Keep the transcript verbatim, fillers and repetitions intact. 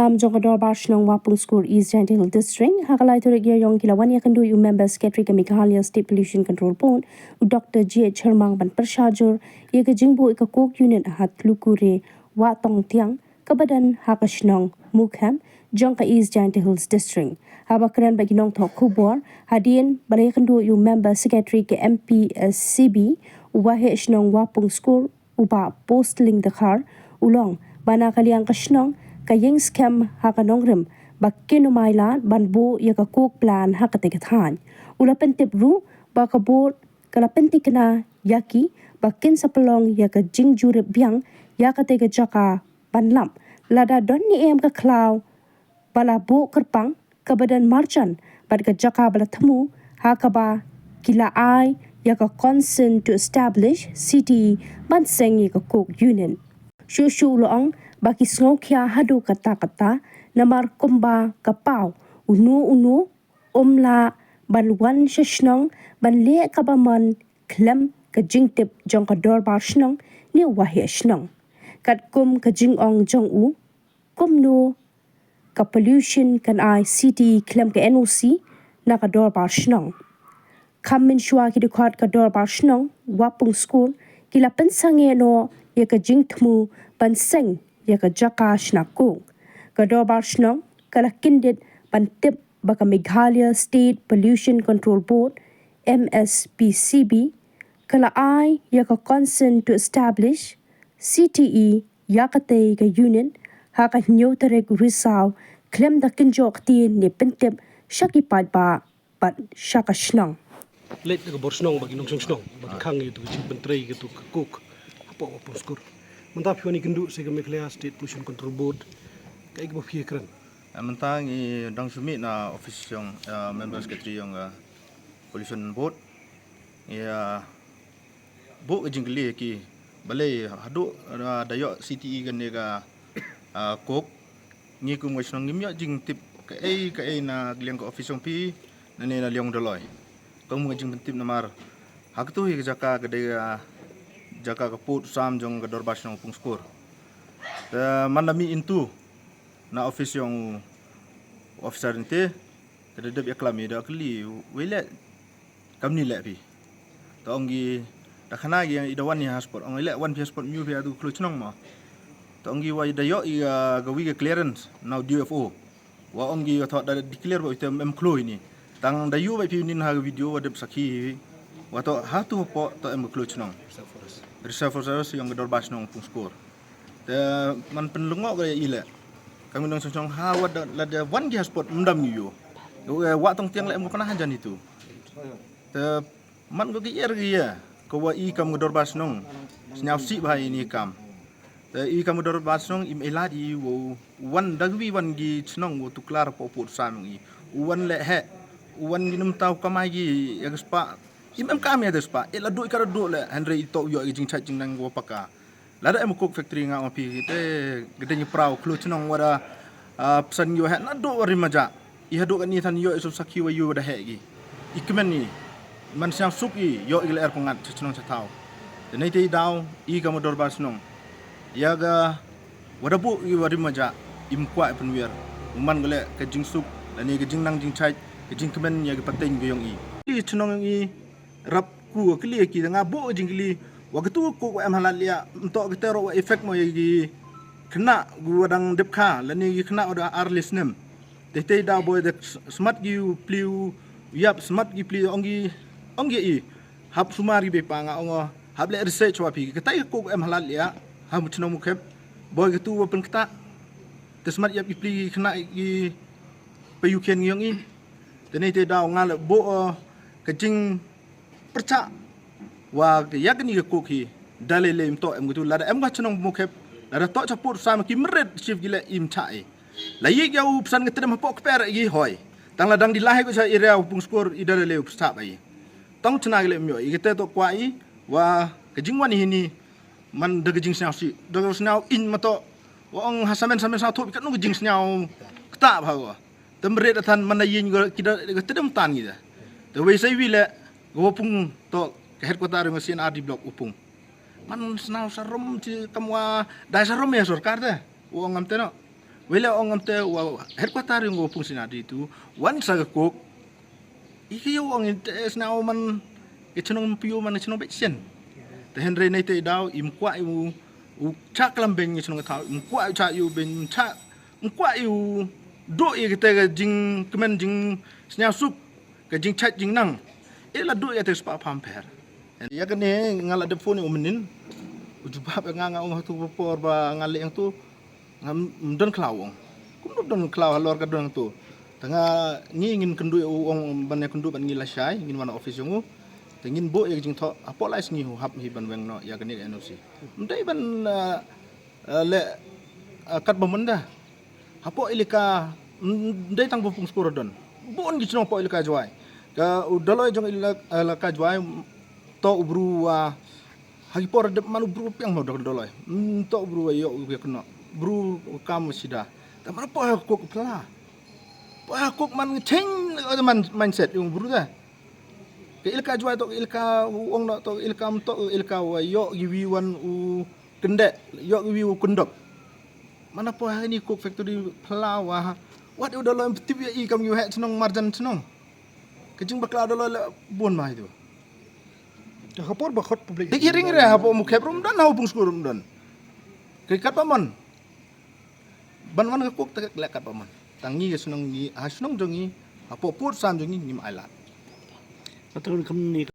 Kam jong ka Dorbar Shnong Wapung Skur, East Jaintia Hills District, ha ka lai tarik Ïaïong ki la wan ïakynduh ïa u Member Secretary ka Meghalaya State Pollution Control Board, u Doctor G H Sharmang, ban pyrshah jur ïa ka jingbuh ïa ka coke unit ha Tlukure Wahtongtiang, kaba don ha ka shnong Mukhem jong ka East Jaintia Hills District. Haba kren bad ki nongthoh khubor hadien ba la ïakynduh ïa u Member Secretary ka M P S C B, u Waheh Shnong Wapung Skur, u Bah Postling Dkhar, u la ong ba na ka liang ka shnong ka ïeng skhem ha ka nongrim ba kin ym ailad ban buh ïa ka coke plant ha katei ka thaiñ. U la pyntip ruh ba ka board ka la pyntikna ïa ki ba kin sa pynlong ïa ka jingjurip biang ïa katei ka jaka ban lap, lada don ne em ka khlaw ba la buh kyrpang kaba don marjan bad ka jaka ba la thmu, ha kaba ki la ai ïa ka consent to establish, C T E, ban seng ïa ka coke unit. Shuh shuh u la ong ba ki sngewkhia haduh katta katta, namar kumba ka paw, uno uno um lah ban wan sha shnong ban leh kaba mon khlem ka jingtip jong ka Dorbar Shnong ne u Waheh Shnong. Katkum ka jingong jong u, kumno ka pollution kan ai C T E khlem ka N O C na ka Dorbar Shnong. Kham mynshuwa ki dkhot ka Dorbar Shnong Wapung Skur ki la pynsangeh noh ïa ka jingthmu ban seng ïa ka jaka shna coke. Ka Dorbar Shnong ka la kyndit ban tip ba ka Meghalaya State Pollution Control Board, M S P C B, ka la ai ïa ka consent to establish, C T E, ïa katei ka unit ha ka hynñiew tarik Risaw, khlem da kynjoh ktien ne pyntip sha ki paidbah bad sha ka shnong. Leit na ka bor shnong bad ki nongshong shnong ba ki khang ïa ka jingpyntrei ïa ka coke hapoh Wapung Skur. Mynta phi wan ïakynduh sha ka Meghalaya State Pollution Control Board, kaei kaba phi ïakren? Ah, mynta ngi dang shu mih na office jong, ah, Member Secretary jong, ah, Pollution Board. Ngi, ah, buh ka jingkylli ïa ki balei haduh, ah, da ïoh C T E kane ka, ah, coke, ngi kum ka shnong ngim ïoh jingtip kaei kaei na ka liang ka office jong phi, na ne na liang u Dolloi. Kum ka jingpyntip namar ha katu hi ka jaka ka dei ka jaka ka pud sam jong ka Dorbar Shnong Wapung Skur. Te man da mih into na office jong u officer inte, te da dep ïaklam ïa da kylli, wei leh kamni leh phi. Te ong ki, da khana ki i da wan ïa ha spot, ong i leh wan phi ha spot, ym ïoh phi ha tu khloo chnong mo. Te ong ki wa da ïoh i, ah, ka wi ka clearance na u D F O. Wa ong ki wa thoh da declare ba ite em khloo ini. Tang da ïoh ba phi nin ha ka video wa dep sakhi hi. Wa thoh ha tu hapoh thoh em khloo chnong. Reserve Forest jong ka Dorbar Shnong Wapung Skur. Te man pynlyngngoh ka i leh. Ka ngi nongshong shnong ha wa da, lada wan ki ha spot ym dam ngi ïoh. Wa tong tiang leh em ka pynah hajan itu. Te man ko ki er ki ïa, ko wa i kam ka Dorbar Shnong sñiawsih bha ïa ini kam. Te i kam ka Dorbar Shnong im ailad i wow wan da kawei wan ki chnong wow tuklar hapoh pud sam i. U wan leh heh, u wan ki namta u kamai ki ïa ka spah. Im em kam ïa ka spah, i la duh i ka duh leh, hynrei i toh u ïoh i jingchait jingnang wow paka. Lada em coke factory nga ong phi te ka dei ngi praw khloo chnong wa da, ah, psan ngi wa heh naduh wa rim majak. I haduh kani than ïoh i suk sakhi wa ïoh wa da heh ki. I kmen i man sñiawsuk i ïoh i ka lyer pyngngad cha chnong cha thaw. Te nei te i daw i kam ka Dorbar Shnong, ïa ka wa da buh i wa rim majak, im kwah i pynwiar. U man ka leh ka jingsuk lane ka jingnang jingchait, ka jingkmen ïa ka pateng ka yong i. I chnong yong i rap ku kylli ki, da nga buh jingkylli wa katu ka coke wa em ha lad liah, mynta kata ruh wa effect mo ïa ki khynnah ki wa dang dep kha lane ki khynnah wa da ar le snem. Te te da boi da smat ki u pli u ïap, smat ki pli, ong ki, ong ki i hap sumar ki beipa, nga ong hap leh research wa phi kata ka coke wa em ha lad liah ha Chnong Mukhem, boi katu wa pynktah. Te smat ïap ki pli ki khynnah ki pa ïu khian yong i. Te nei te daw nga la buh, eh, ka jingpyrchah wa ïa kani ka coke hi da lei lei, mynta em katu, lada em ka Chnong Mukhem, lada toh cha pud sam ki mrit chief ki leh im chah i. La ïa ki u psan ka tdem hapoh kper ki hoi. Tang la dang di la hei ko cha area Wapung Skur i da lei lei u pyrchah ba i. Tang chna ki leh im ïoh i, kata toh kwah i wa ka jingwan i hini man da ka jingsñiawsih, da ka sñiaw ing mato. Wa ong ha samen samen sa thup katno ka jingsñiaw ktah bha ko. Te mrit than man da ïeng ko ki da ka tdem tan ki da. Te wei sei wi leh ka Wapung to ka headquarter nga C N R D block Wapung. Man sñiaw sarom chi kam wa dai sarom ïa sorkar te. Wa ong ngam te no. Wei la ong am te wa headquarter yong u Pung Sinadi tu wan sa ka kok. I ki ong te sna man ke chnong pio man chnong bek sien. Te hynrei nei te daw im kwah u u cha klam beng chnong thaw im kwah u cha u beng cha im kwah u do i te ka jing kmen jing snya sup ka jing chat jing nang. E la do ya te spa pham pher. Ya kane nga la dep phone u menin u jubab nga nga ong tu por ba nga le yang tu ngam don khlaw ong. Kum don khlaw halor ka don tu. Tanga ngi ngin kendu u ong ban ya kendu ban ngi la shai ngin wan office yong u. Te ngin bo ya jing tho apo lai sngi u hap hi ban weng no ya kane N O C. Mdei ban le kat ba menda. Hapo ilika mdei tang bupung skor don. Bon gi chnong po ilika Jwai. Ka u Doloi jong ilika Jwai to u bru wa hagi por de man u bru piang mo Doloi. To u bru wa yo u kno. Bru kam sida. Ta man po ha kok pla. Po ha kok man cheng man mindset yung bru da. Ke ilika Jwai to ilika ong no to ilika to ilika wa yo gi wi wan u kende yo gi wi u kundok. Mana po ha ni kok factory pla wa. Wat u Doloi tip ya i kam yu he chnong marjan chnong. Ke jing bakla Doloi le bon ma itu. Ka por ba khot public. Dek hiring re hapo mu khep rum don ha u pung skur rum don. Ke kat ba mon. Ban man ka kok te le kat ba mon. Tang ngi ke chnong ngi ha chnong jong ngi hapo pur sam jong ngi ngim ai lat. Ka tun kam ni